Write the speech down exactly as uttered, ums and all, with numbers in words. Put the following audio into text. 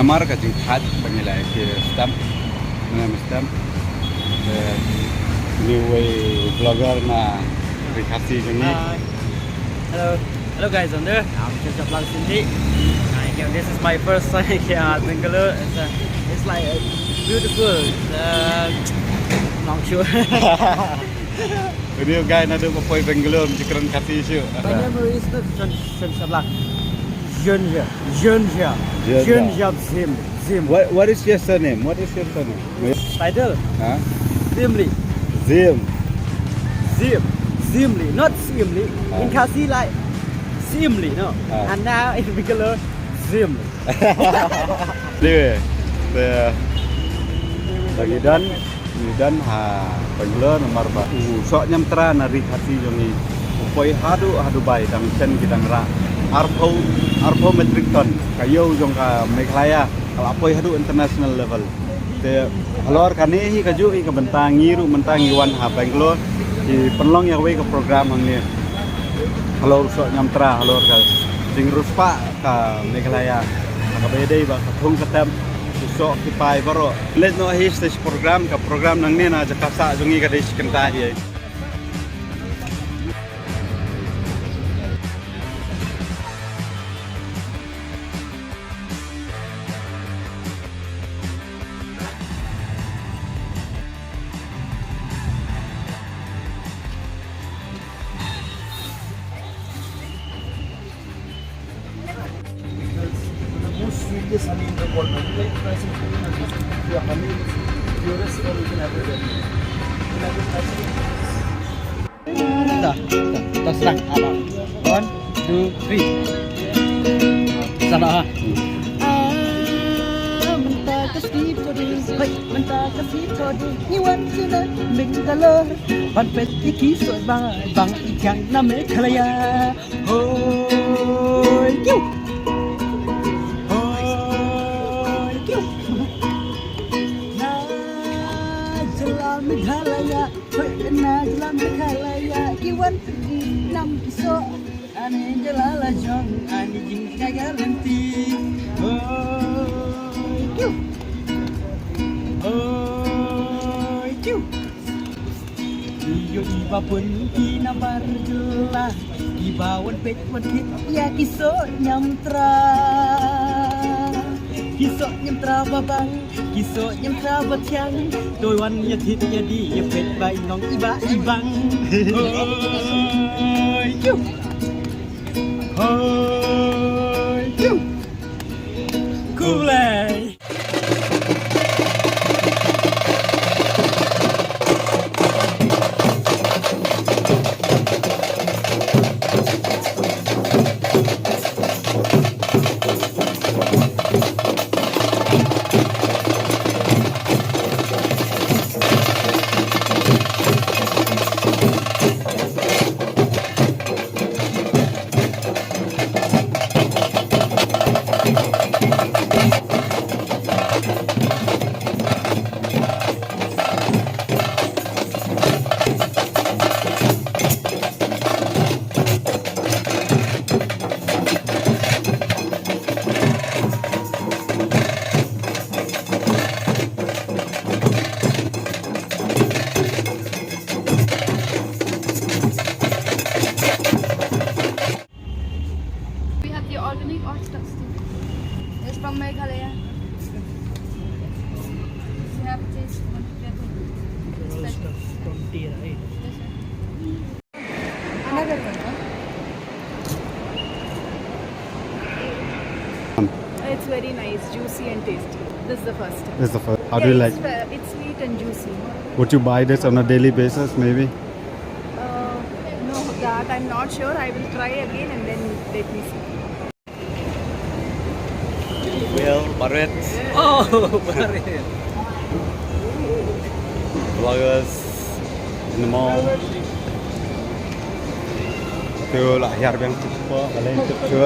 Mar ka jingthait ba ngi la ki stamp, ne stamp. Eh, ni wei vlogger na ri Khasi jong ngi. Hi. Hello. Hello guys, I'm there. I'm Chelsea Blanc Cindy. I can, this is my first time here at Bangalore. It's, uh, it's like, uh, beautiful. Uh, I'm not sure. Video guy naduh ba poi Bangalore, mesti kren Khasi shuh. My name is not Chelsea Blanc. Jun Jab. Jun Jab. Jun Jab. Jun Jab Zim. Zim. What, what is your surname? What is your surname? Title? Huh? Zimli. Zim. Zim. Zimli. Not Simli. Ah. In Khasi, like, Simli, no? Ah. And now in Bangalore, Zimli. Anyway, the, the Gidan. Ngi don ha Bangalore namar ba u soh niamtra na ri Khasi jong ngi u poi haduh ha Dubai, dang shen ki dang rah arphew, arphew metric ton. Ka ïew jong ka Meghalaya ka la poi haduh international level. Te halor kane hi kajuh hi ka bynta ngi ruh mynta ngi wan ha Bangalore, ki pynlong ïa kawei ka program hangne halor u soh niamtra, halor ka jingriewspah ka Meghalaya. Kaba ïadei bad ka thong ka tem, u soh ki pai baroh. Leit noh hi stage program, ka program nangne na jaka sah jong ngi ka dei shi kynta hi. The most sweetest honey in the world, man. Like, try some honey, man. Pure honey, purest one you can ever get. You never try some. Dah, dah, dah, serang. Apa? One, two, three. Salah, ha? Ah, mynta ka sngi pudi, hoi, mynta ka sngi pudi, ngi wan sha Bangalore ban peit ïa ki soh bang, bang ïa ka na Meghalaya. Hoi kiu. Hoi kiu. Na jylla Meghalaya, hoi na jylla Meghalaya, ki wan peit nam ki soh. Ani jylla la jong, ani jingkyrkhu lynti. Hoi kiu. Hoi kiu. Ïohi ba bun ki na baroh jylla kiba wan peit wan thied ïa ki soh niamtra. Ki soh niamtra ba bang, ki soh niamtra ba thiang. To wan ïa thied ïa die ïa peit ba i nong i bah i bang. Hoi kiu. Hoi kiu. Khublei. We have the organic orange juice too. It's from Meghalaya. You have to taste one. It's special. From tea, right? Yes, sir. Another one, huh? It's very nice, juicy and tasty. This is the first time. This is the first. How do you like? Yeah, it's, uh, it's sweet and juicy. Would you buy this on a daily basis, maybe? Uh, no, that I'm not sure. I will try again and then let me see. Well, Barret. Oh, Barret. Vloggers in the mall. Tu lah hiar biang tu pa, kalian tu tu.